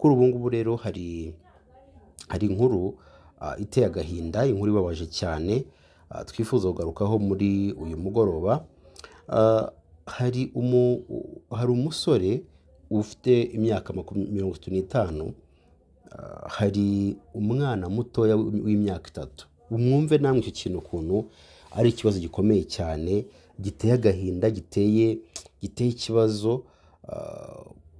Kuri ubu ngubu rero hari inkuru iteye agahinda, inkuru ibabaje cyane twifuza kugarukaho muri uyu mugoroba. Hari umusore ufite imyaka 35, hari umwana mutoya w'imyaka 3. Mwumve namwe icyo kintu ukuntu ari ikibazo gikomeye cyane, giteye agahinda, giteye ikibazo.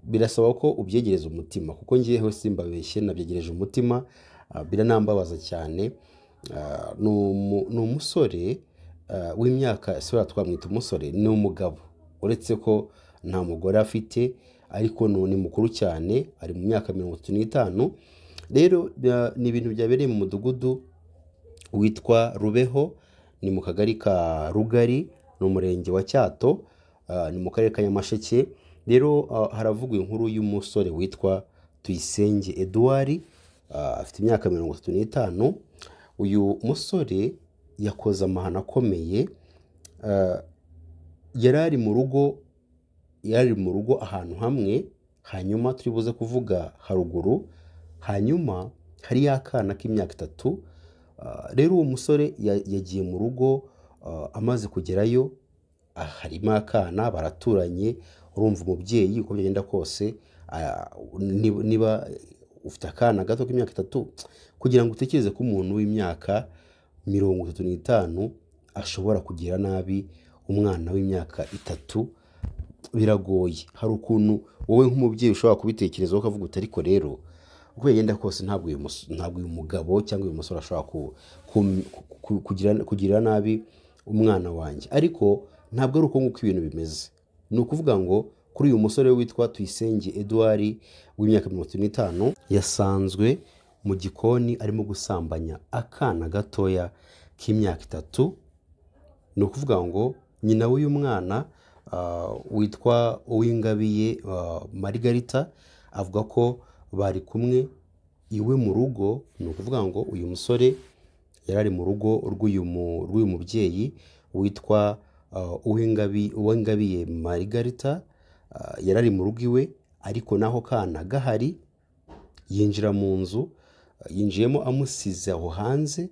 Birasaba ko ubyegereza umutima, kuko ngewe simbabeshye nabyegereje umutima, biranambabaza cyane. Ni umusore w'imyaka, sura twamwita umusore, ni umugabo uretse ko nta mugore afite, ariko ni mukuru cyane, ari mu myaka 35. Rero ni ibintu byabereye mu mudugudu witwa Rubeho, ni mu kagari ka Rugari, ni umurenge wa Cyato, ni mu karere ka Nyamasheke. Rero haravugwa inkuru y'umusore witwa Tuyisenge Edouard, afite imyaka 35. Uyu musore yakoze amahano akomeye. Yari ari mu rugo ahantu hamwe, hanyuma turi buze kuvuga haruguru, hanyuma hari akana k'imyaka 3. Rero uwo musore yagiye mu rugo, amaze kugerayo harimo akana, baraturanye. Urumva umubyeyi uko byagenda kose, niba ufite akana gato k'imyaka 3, kugira ngo utekereze ko umuntu w'imyaka 35 ashobora kugira nabi umwana w'imyaka 3, biragoye. Hari ukuntu wowe nk'umubyeyi ushobora kubitekerezaho ukavuga uti ariko rero uko yagenda kose ntabwo uyu mugabo cyangwa uyu musore ashobora kugira nabi umwana wanjye. Ariko ntabwo ari uko nguko ibintu bimeze. Ni ukuvuga ngo kuri uyu musore witwa Tuyisenge Edouard w'imyaka 35, yasanzwe mu gikoni arimo gusambanya akana gatoya k'imyaka 3. Ni ukuvuga ngo nyina w'uyu mwana witwa Uwingabiye Margarita avuga ko bari kumwe iwe mu rugo. Ni ukuvuga ngo uyu musore yari ari mu rugo rw'uyu mubyeyi witwa Uwingabiye Margarita, yari ari mu rugo iwe, ariko naho kana gahari. Yinjira mu nzu, yinjiyemo amusize aho hanze,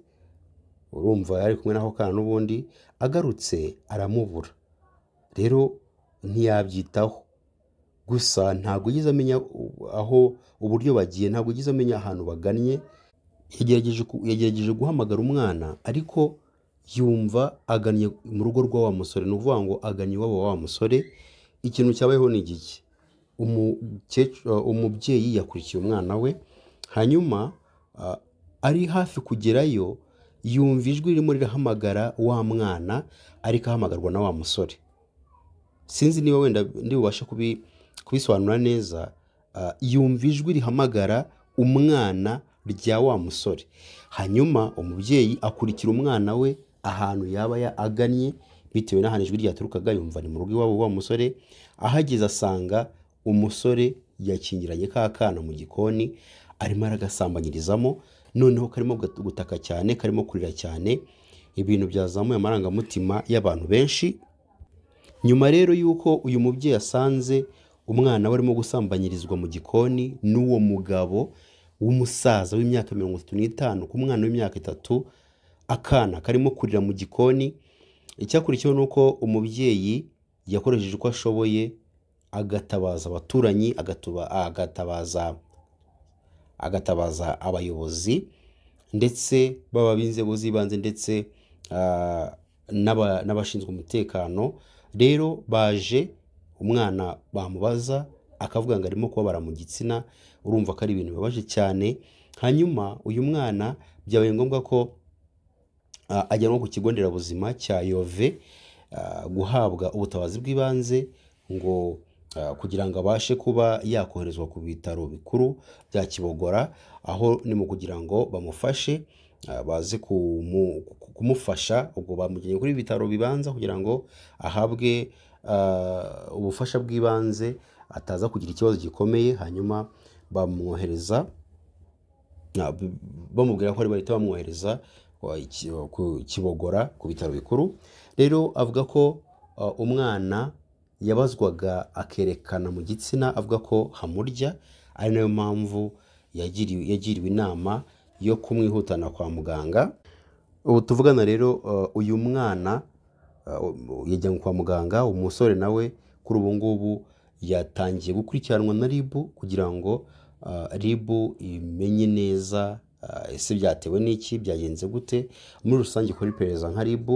urumva yari kumwe naho kana n'ubundi, agarutse aramubura. Rero ntiyabyitaho, gusa ntabwo yigeze amenya aho uburyo bagiye, ntabwo yigeze amenya ahantu bagannye. Yagerageje guhamagara umwana, ariko yumva agannye mu rugo rwa wa musore. Ni ukuvuga ngo agannye iwabo wa musore. Ikintu cyabayeho ni igiki? Umubyeyi yakurikiye umwana we, hanyuma ari hafi kugerayo yumva ijwi ririmo rirahamagara wa mwana, ariko ahamagarwa na wa musore. Sinzi niba wenda ndi bubashe kubisobanura neza. Yumva ijwi rihamagara umwana rya wa musore, hanyuma umubyeyi akurikira umwana we ahantu yaba agannye bitewe n'ahantu ijwi ryaturukaga, yumva ni mu rugo iwabo wa musore. Ahageze asanga umusore yakingiranye ka kana mu gikoni, arimo aragasambanyirizamo, noneho karimo gutaka cyane, karimo kurira cyane, ibintu byazamuye amarangamutima y'abantu benshi. Nyuma rero yuko uyu mubyeyi asanze umwana we arimo gusambanyirizwa mu gikoni n'uwo mugabo w'umusaza w'imyaka 35 ku mwana w'imyaka 3, akana karimo kurira mu gikoni, icyakurikiyeho nuko umubyeyi yakoresheje uko ashoboye agatabaza abaturanyi, agatabaza abayobozi, ndetse baba b'inzego z'ibanze, ndetse n'abashinzwe umutekano. Rero baje, umwana bamubaza akavuga ngo arimo kubabara mu gitsina. Urumva ko ari ibintu bibabaje cyane. Hanyuma uyu mwana byabaye ngombwa ko ajyanwa ku kigo nderabuzima cya Yove guhabwa ubutabazi bw'ibanze, ngo kugira ngo abashe kuba yakoherezwa ku bitaro bikuru bya Kibogora, aho ni mu kugira ngo bamufashe, baze kumufasha. Ubwo bamujyanye kuri bitaro bibanza kugira ngo ahabwe ubufasha bw'ibanze, ataza kugira ikibazo gikomeye. Hanyuma bamwohereza, bamubwira ko ari bahita bamwohereza ku Kibogora ku bitaro bikuru. Rero avuga ko umwana yabazwaga akerekana mu gitsina, avuga ko hamurya, ari nayo mpamvu yagiriwe inama yo kumwihutana kwa muganga. Ubu tuvugana rero, uyu mwana yajyanywe kwa muganga. Umusore nawe kuri ubu ngubu yatangiye gukurikiranwa na RIB kugira ngo RIB imenye neza ese byatewe n'iki, byagenze gute, muri rusange ikora iperereza nka RIB.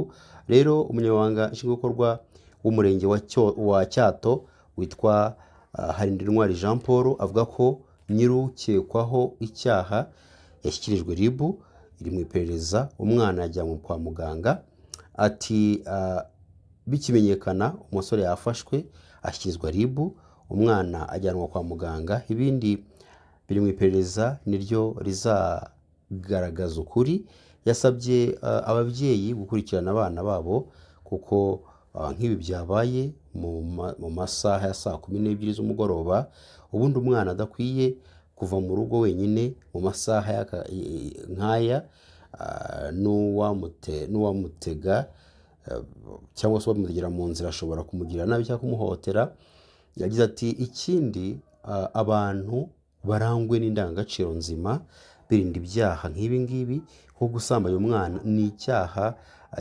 Rero umunyamabanga nshingwabikorwa w'umurenge wa Cyato witwa Harindintwari Jean Paul avuga ko nyir'ukekwaho icyaha yashyikirijwe RIB, iri mu iperereza, umwana yajyanywe kwa muganga. Ati bikimenyekana umusore yafashwe ashyikirizwa RIB, umwana ajyanwa kwa muganga, ibindi biri mu iperereza niryo rizagaragaza ukuri. Yasabye ababyeyi gukurikirana abana babo kuko nk'ibi byabaye mu masaha ya saa 12 z'umugoroba, ubundi umwana adakwiye kuva mu rugo wenyine mu masaha nk'aya, n'uwamutega cyangwa se uwamutegera mu nzira ashobora kumugirira nabi cyangwa kumuhohotera. Yagize ati ikindi, abantu barangwe n'indangagaciro nzima, birinda ibyaha nk'ibi ngibi, nko gusambanya umwana ni icyaha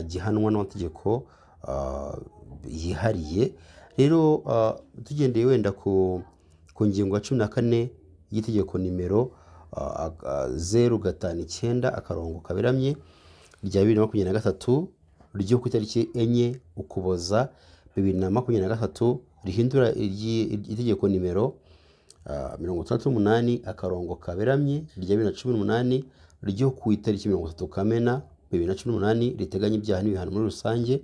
gihanwa n'amategeko yihariye. Rero tugendeye wenda ku ngingo ya 14 y'itegeko nimero 059 akarongo kaberamye rya 2023 ryo ku itariki 4 Ukuboza 2023 rihindura itegeko nimero 68 akarongo kaberamye rya 2018 ryo ku itariki 30 Kamena 2018 riteganya ibyaha n'ibihano muri rusange,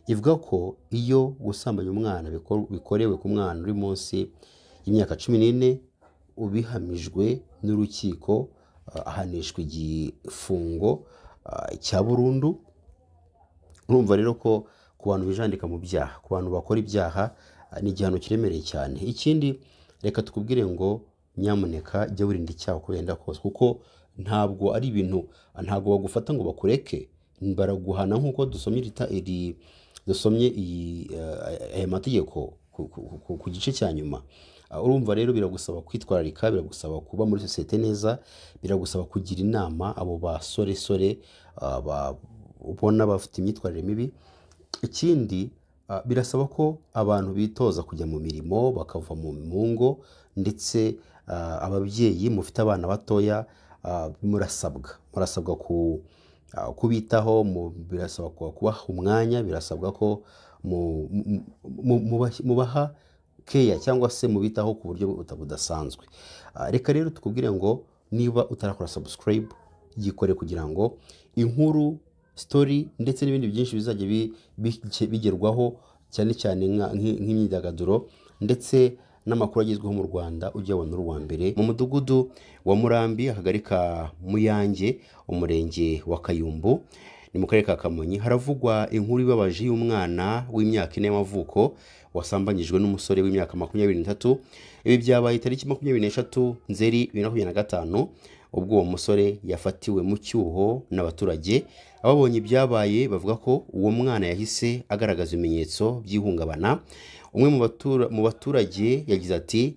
ivuga ko iyo gusambanya umwana bikorewe ku mwana uri munsi y'imyaka 14 ubihamijwe n'urukiko ahanishwa igifungo cya burundu. Urumva rero ko ku bantu bijandika mu byaha, ku bantu bakora ibyaha, ni igihano kiremereye cyane. Ikindi reka tukubwire ngo nyamuneka jya wirinda icyaha uko wenda kose, kuko ntabwo ari ibintu, ntabwo bagufata ngo bakureke, baraguhana nk'uko dusomye aya mategeko ku gice cya nyuma. Urumva rero biragusaba kwitwararika, biragusaba kuba muri sosiyete neza, biragusaba kugira inama abo basoresore ubona bafite imyitwarire mibi. Ikindi birasaba ko abantu bitoza kujya mu mirimo bakava mu ngo, ndetse ababyeyi mufite abana batoya murasabwa kubitaho, birasaba kubaha umwanya, birasabwa ko mubaha keya cyangwa se mubitaho ku buryo budasanzwe. Reka rero tukubwire ngo niba utarakora subscribe gikore kugira ngo inkuru, story ndetse n'ibindi byinshi bizajya bigerwaho, cyane cyane nk'imyidagaduro ndetse n'amakuru agezweho mu Rwanda, ujye wabona uri uwa mbere. Mu mudugudu wa Murambi, akagari ka Muyange, umurenge wa Kayumbu, ni mu karere ka Kamonyi, haravugwa inkuru ibabaje y'umwana w'imyaka 4 y'amavuko wasambanyijwe n'umusore w'imyaka 23. Ibi byabaye tariki 23 Nzeri 2025, ubwo uwo musore yafatiwe mu cyuho n'abaturage. Ababonye ibyabaye bavuga ko uwo mwana yahise agaragaza ibimenyetso by'ihungabana. Umwe mu baturage yagize ati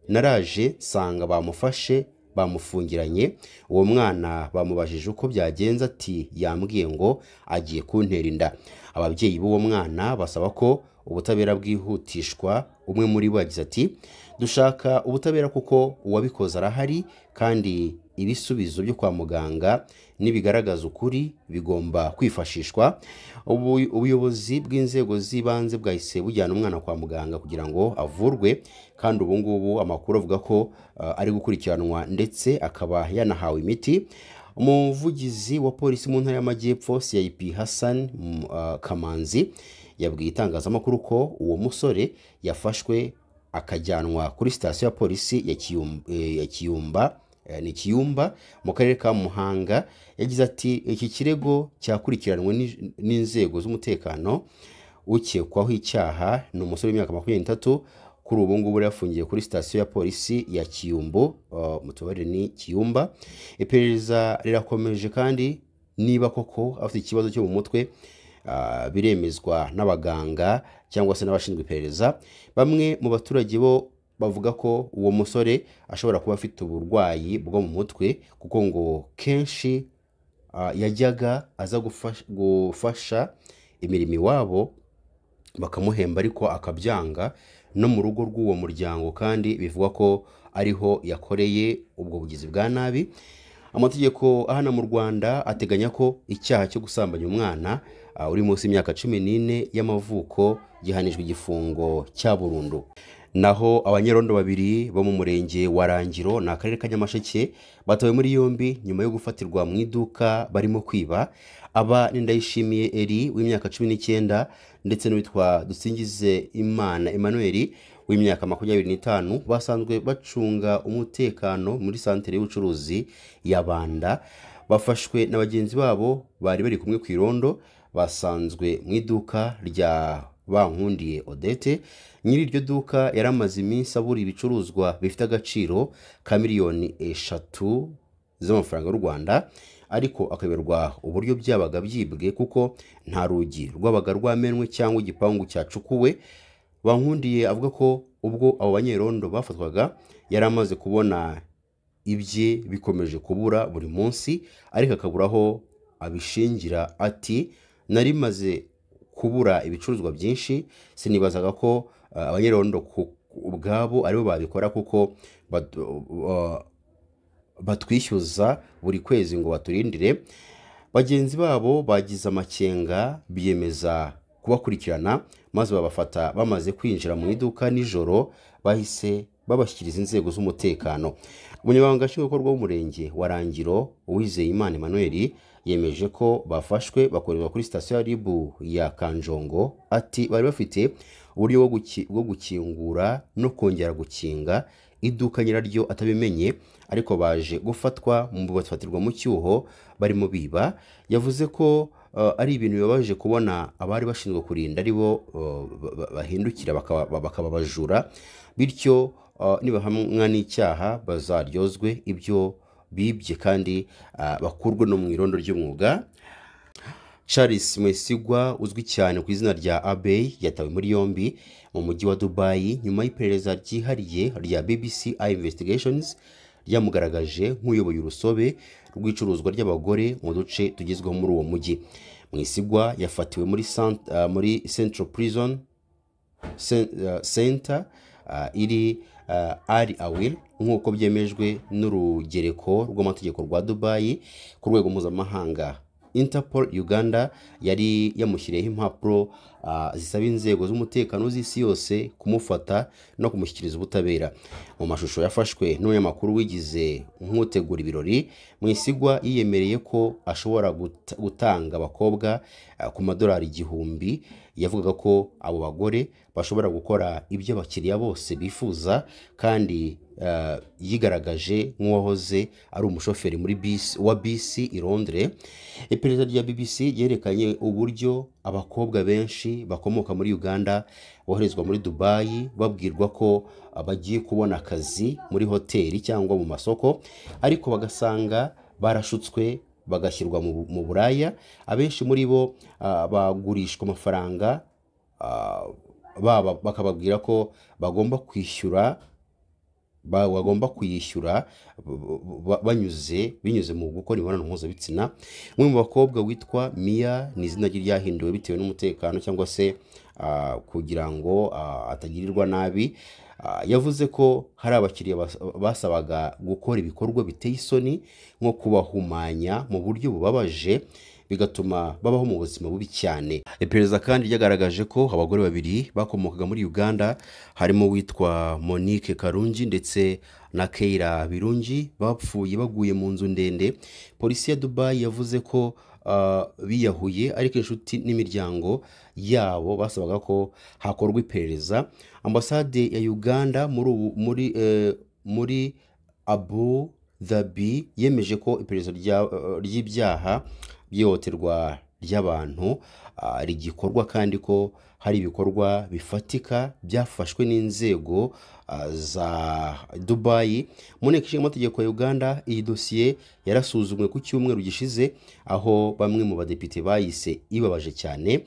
naraje nsanga bamufashe bamufungiranye, uwo mwana bamubajije uko byagenze ati yambwiye ngo agiye kuntera inda. Ababyeyi b'uwo mwana basaba ko ubutabera bwihutishwa. Umwe muri bo yagize ati dushaka ubutabera kuko uwabikoze arahari, kandi ibisubizo byo kwa muganga nibigaragaza ukuri bigomba kwifashishwa. Ubuyobozi bw'inzego z'ibanze bwahise bujyana umwana kwa muganga kugira ngo avurwe, kandi ubu ngubu amakuru avuga ko ari gukurikiranwa ndetse akaba yanahawe imiti. Umuvugizi wa polisi mu ntara y'Amajyepfo CIP Hassan Kamanzi yabwiye itangazamakuru ko uwo musore yafashwe akajyanwa kuri sitasiyo ya polisi ya Kiyumba, ni Kiyumba mu karere ka Muhanga. Yagize ati iki kirego cyakurikiranwe n'inzego z'umutekano, ukekwaho icyaha ni umusore w'imyaka 23, kuri ubu ngubu yafungiye kuri sitasiyo ya polisi ya Kiyumbu, mutubarire ni Kiyumba. Iperereza rirakomeje, kandi niba koko afite ikibazo cyo mu mutwe biremezwa n'abaganga cyangwa se n'abashinzwe iperereza. Bamwe mu baturage bo Bavuga ko uwo musore ashobora kuba afite uburwayi bwo mu mutwe, kuko ngo kenshi yajyaga aza gufasha imirimo iwabo bakamuhemba ariko akabyanga, no mu rugo rw'uwo muryango kandi bivugwa ko ariho yakoreye ubwo bugizi bwa nabi. Amategeko ahana mu Rwanda ateganya ko icyaha cyo gusambanya umwana uri munsi y'imyaka 14 y'amavuko gihanishwa igifungo cya burundu. Naho abanyerondo babiri bo mu murenge wa Rangiro ni akarere ka Nyamasheke batawe muri yombi nyuma yo gufatirwa mu iduka barimo kwiba. Aba ni Ndayishimiye Eri w'imyaka 19 ndetse n'uwitwa Dusingize Imana Emmanuel w'imyaka 25, basanzwe bacunga umutekano muri santere y'ubucuruzi ya Banda. Bafashwe na bagenzi babo bari bari kumwe ku irondo, basanzwe mu iduka rya Bankundiye Odette. Nyiri iryo duka yari amaze iminsi abura ibicuruzwa bifite agaciro ka miliyoni 3 z'amafaranga y'u Rwanda, ariko akayoberwa uburyo byabaga byibwe kuko nta rugi rwabaga rwamenwe cyangwa igipangu cyacukuwe. Bankundiye avuga ko ubwo abo banyerondo bafatwaga yari amaze kubona ibye bikomeje kubura buri munsi, ariko akabura aho abishingira. Ati: "Nari maze kubura ibicuruzwa byinshi, sinibazaga ko abanyerondo ubwabo aribo babikora kuko batwishyuza buri kwezi ngo baturindire." Bagenzi babo bagize amakenga biyemeza kubakurikirana, maze babafata bamaze kwinjira mu iduka nijoro, bahise babashyikiriza inzego z'umutekano. Umunyamabanga Nshingwabikorwa w'umurenge wa Rangiro, Uwizeyimana Emmanuel, yemeje ko bafashwe bakorerwa kuri sitasiyo ya RIB ya Kanjongo. Ati: "Bari bafite uburyo bwo gukingura no kongera gukinga iduka nyiraryo atabimenye, ariko baje gufatwa bafatirwa mu cyuho barimo biba." Yavuze ko ari ibintu bibabaje kubona abari bashinzwe kurinda aribo bahindukira bakaba abajura, bityo nibahamwa n'icyaha bazaryozwe ibyo bibye kandi bakurwe no mu irondo ry'umwuga. Charles Mwesigwa uzwi cyane ku izina rya Abbey yatawe muri yombi mu mujyi wa Dubai nyuma y'iperereza ryihariye rya BBC Investigations ryamugaragaje nk'uyoboye urusobe rw'icuruzwa ry'abagore mu duce tugezweho muri uwo mujyi. Mwesigwa yafatiwe muri Central Prison Center iri Al Awir, nk'uko byemejwe n'urugereko rw'amategeko rwa Dubai ku rwego mpuzamahanga. Interpol Uganda yari yamushyiriyeho impapuro zisaba inzego z'umutekano z'isi yose kumufata no kumushyikiriza ubutabera. Mu mashusho yafashwe n'umunyamakuru wigize nk'utegura ibirori, Mwesigwa yiyemereye ko ashobora gutanga abakobwa ku madolari 1000. Yavugaga ko abo bagore bashobora gukora ibyo abakiriya bose bifuza, kandi yigaragaje nk'uwahoze ari umushoferi muri bisi wa bisi i Londres. Iperereza rya BBC ryerekanye uburyo abakobwa benshi bakomoka muri Uganda boherezwa muri Dubai babwirwa ko bagiye kubona akazi muri hoteli cyangwa mu masoko, ariko bagasanga barashutswe bagashyirwa mu buraya. Abenshi muri bo bagurishwa amafaranga, baba bakababwira ko bagomba kwishyura bagomba kuyishyura binyuze mu gukora imibonano mpuzabitsina. Umwe mu bakobwa witwa Mia, ni izina rye ryahinduwe bitewe n'umutekano cyangwa se kugira ngo atagirirwa nabi, yavuze ko hari abakiriya basabaga gukora ibikorwa biteye isoni nko kubahumanya mu buryo bubabaje, bigatuma babaho mu buzima bubi cyane. Iperereza kandi ryagaragaje ko abagore babiri bakomokaga muri Uganda, harimo uwitwa Monique Karungi ndetse na Keira Birungi, bapfuye baguye mu nzu ndende. Polisi ya Dubai yavuze ko biyahuye, ariko inshuti n'imiryango yabo basabaga ko hakorwa iperereza. Ambasade ya Uganda muri Abu Dhabi yemeje ko iperereza ry'ibyaha by'ihohoterwa ry'abantu rigikorwa, kandi ko hari ibikorwa bifatika byafashwe n'inzego za Dubai. Mu nteko ishinga amategeko ya Uganda, iyi dosiye yarasuzumwe ku cyumweru gishize, aho bamwe mu badepite bayise ibabaje cyane.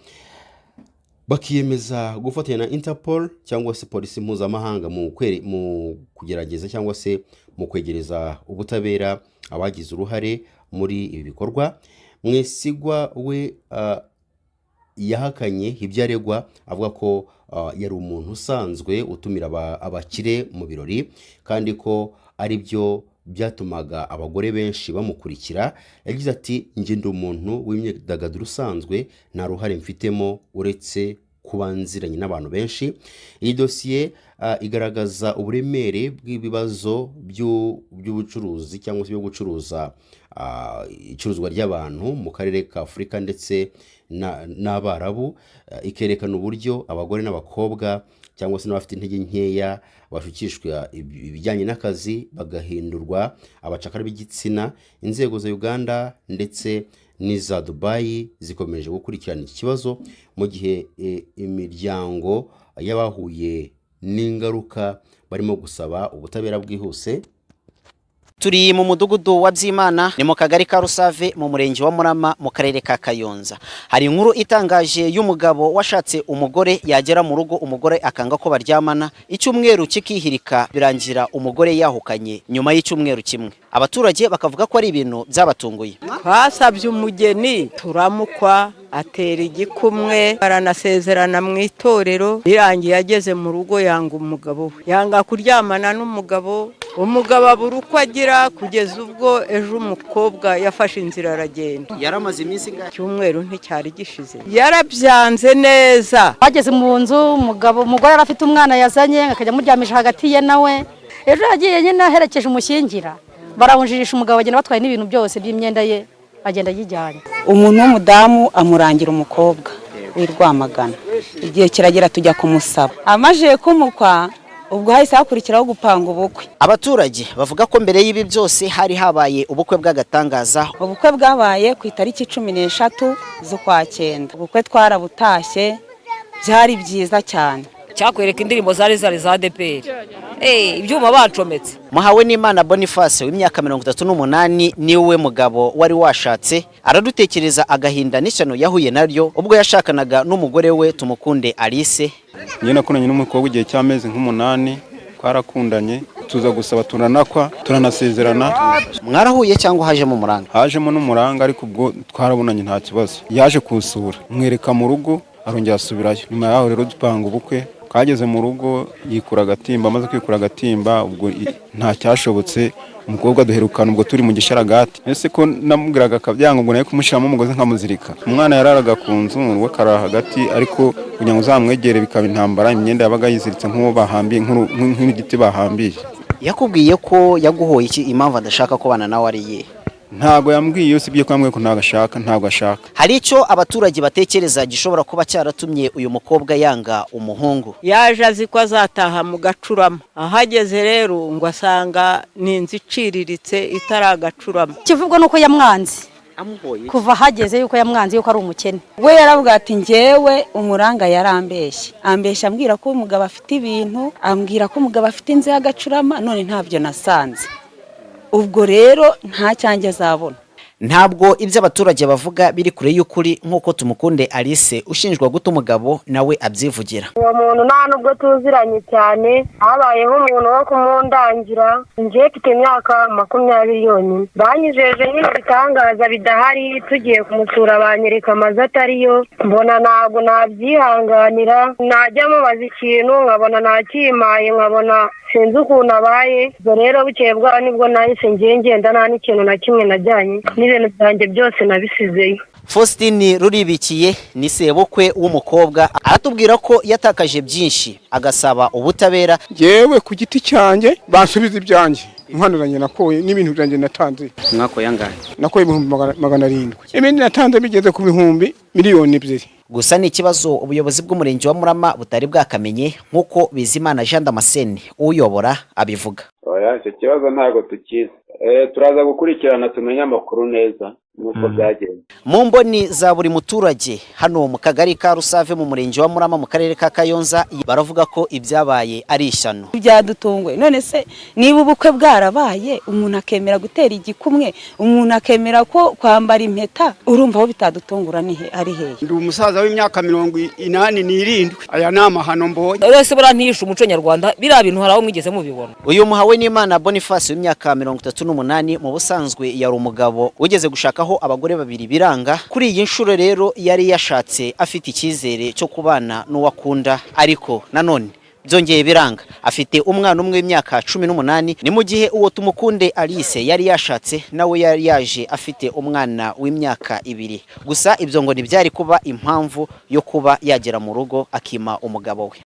Bakiyemeza gufatanya na Interpol cyangwa se polisi mpuzamahanga mu kugerageza cyangwa se mu kwegereza ubutabera abagize uruhare muri ibi bikorwa. Mwesigwa we yahakanye ibyo aregwa, avuga ko yari umuntu usanzwe utumira abakire mu birori, kandi ko ari byo byatumaga abagore benshi bamukurikira. Yagize ati: "Njye ndi umuntu w'imyidagaduro usanzwe, nta ruhare mfitemo uretse kuba nziranye n'abantu benshi." Iyi dosiye igaragaza uburemere bw'ibibazo by'ubucuruzi cyangwa se byo gucuruza icuruzwa ry'abantu mu karere ka Afurika ndetse n'Abarabu, ikerekana uburyo abagore n'abakobwa cyangwa se n'abafite intege nkeya bashukishwa ibijyanye n'akazi bagahindurwa abacakara b'igitsina. Inzego za Uganda ndetse n'iza Dubayi zikomeje gukurikirana iki kibazo, mu gihe imiryango y'abahuye n'ingaruka barimo gusaba ubutabera bwihuse. Turi mu mudugudu wa Byimana, ni mu kagari ka Rusave, mu murenge wa Murama, mu karere ka Kayonza. Hari inkuru itangaje y'umugabo washatse umugore, yagera mu rugo umugore akanga ko baryamana, icyumweru kikihirika, birangira umugore yahukanye nyuma y'icyumweru kimwe. Abaturage bakavuga ko ari ibintu byabatunguye. Twasabye umugeni turamukwa, atera igikumwe, baranasezerana mu itorero. Birangiye ageze mu rugo yanga umugabo we, yanga kuryamana n'umugabo. Umugabo abura uko agira, kugeza ubwo ejo umukobwa yafashe inzira aragenda. Yaramaze iminsi ingahe? Icyumweru nticyari gishize, yarabyanze neza. Bageze mu nzu, umugabo umugore yari afite umwana yazanye, akajya amuryamisha hagati ye nawe. Ejo yagiye nyine aherekeje umushyingira, barawunjirisha umugabo, bagenda batwaye n'ibintu byose by'imyenda ye, agenda yijyanye. Umuntu w'umudamu amurangira umukobwa w'i Rwamagana, igihe kiragera tujya kumusaba, amaze kumukwa ubwo hahise hakurikiraho gupanga ubukwe. Abaturage bavuga ko mbere y'ibi byose hari habaye ubukwe bw'agatangaza. Ubukwe bwabaye ku itariki 13 z'ukwa 9. Ubukwe twarabutashye, byari byiza cyane. Cyakwereka indirimbo zari za ADPR. Ibyuma bacometse. Muhawe n'Imana Boniface w'imyaka 38 niwe mugabo wari washatse, aradutekereza agahinda n'ishyano yahuye naryo ubwo yashakanaga n'umugore we Tumukunde Alice. Njye nakundanye n'umukobwa igihe cy'amezi nk'umunani, twarakundanye tuza gusaba turanakwa turanasezerana. Mwarahuye cyangwa hajemo umuranga? Hajemo n'umuranga, ariko ubwo twarabonanye nta kibazo. Yaje kunsura mwereka mu rugo, arongera asubirayo. Nyuma yaho rero dupanga ubukwe. Kageze mu rugo yikura agatimba, amaze kwikura agatimba ubwo nta cyashobotse. Umukobwa duherukana ubwo turi mu gisharagati. Ese ko namubwiraga akabyanga ngo naye kumushiramo umugozi nkamuzirika. Umwana yararaga ku nzu we akara hagati, ariko kugira ngo uzamwegere bikaba intambara. Imyenda yabaga yiziritse nk'uwo bahambiye, nk'igiti bahambiye. Yakubwiye ko yaguhoye iki, impamvu adashaka kubana nawe ari iyihe? Ntago yambwiye, usibye ko yambwiye ko ntago ashaka, ntago ashaka. Hari icyo abaturage batekereza gishobora kuba cyaratumye uyu mukobwa yanga umuhungu. Yaje azi ko azataha mu Gacurama, ahageze rero ngo asanga ni inzu iciriritse itaragacurama. Kivugwa nuko yamwanze kuva ahageze, yuko yamwanze yuko ari umukene. We yaravuga ati njyewe umuranga yarambeshye, ambeshya ambwira ko umugabo afite ibintu, ambwira ko umugabo afite inzu y'Agacurama, none ntabyo nasanze. Ubwo rero nta cyanjye azabona. Ntabwo ibyo abaturage bavuga biri kure y'ukuri, nk'uko Tumukunde Alice ushinjwa guta umugabo nawe abyivugira. Uwo muntu nta nubwo tuziranye cyane, habayeho umuntu wo kumundangira. Njye mfite imyaka 20 yonyine, banyijeje nyine ibitangaza bidahari. Tugiye kumusura banyereka amazu atariyo, mbona ntabwo nabyihanganira. Najya mubaza ikintu nkabona ntakimaye, nkabona sinzi ukuntu abaye. Ubwo rero bukeye bwaho nibwo nahise ngiye ngenda, nta n'ikintu na kimwe najyanye, n'ibintu byanjye byose nabisizeyo. Faustin Ruribikiye ni sebukwe w'umukobwa, aratubwira ko yatakaje byinshi agasaba ubutabera. Yewe ku giti cyanjye bansubiza ibyanjye, impanuranye nakoye n'ibintu byanjye natanze. Mwakoye angahe? Nakoye 700,000. Ibindi natanze bigeze ku 2 miliyoni. Gusa ni ikibazo ubuyobozi bw'umurenge wa Murama butari bwakamenye, nk'uko Bizimana Jean Damascene uyobora abivuga. Oya, icyo kibazo ntago tukizi. Turaza gukurikirana tumenye amakuru neza. Nuko byagenze. Mu mboni za buri muturage hano mu kagari ka Rusave mu murenge wa Murama mu karere ka Kayonza, baravuga ko ibyabaye ari ishyano. Byadutunguye. None se niba ubukwe bwarabaye, umuntu akemera gutera igikumwe, umuntu akemera ko kwambara impeta, urumva aho bitadutungura ni ari hehe? Ndi umusaza w'imyaka 87, aya ni amahano mbonye. Rwose buriya ntiyishe umuco nyarwanda, biriya bintu hari aho mwigeze mubibona. Uyu muhawe n'Imana Boniface w'imyaka 38 mu busanzwe yari umugabo ugeze gushakaho abagore babiri biranga. Kuri iyi nshuro rero yari yashatse afite icyizere cyo kubana n'uwakunda, ariko nanone byongeye biranga. Afite umwana umwe w'imyaka 18. Ni mu gihe uwo Tumukunde Alice yari yashatse nawe yari yaje afite umwana w'imyaka 2 gusa. Ibyo ngo ntibyari kuba impamvu yo kuba yagera mu rugo akima umugabo we.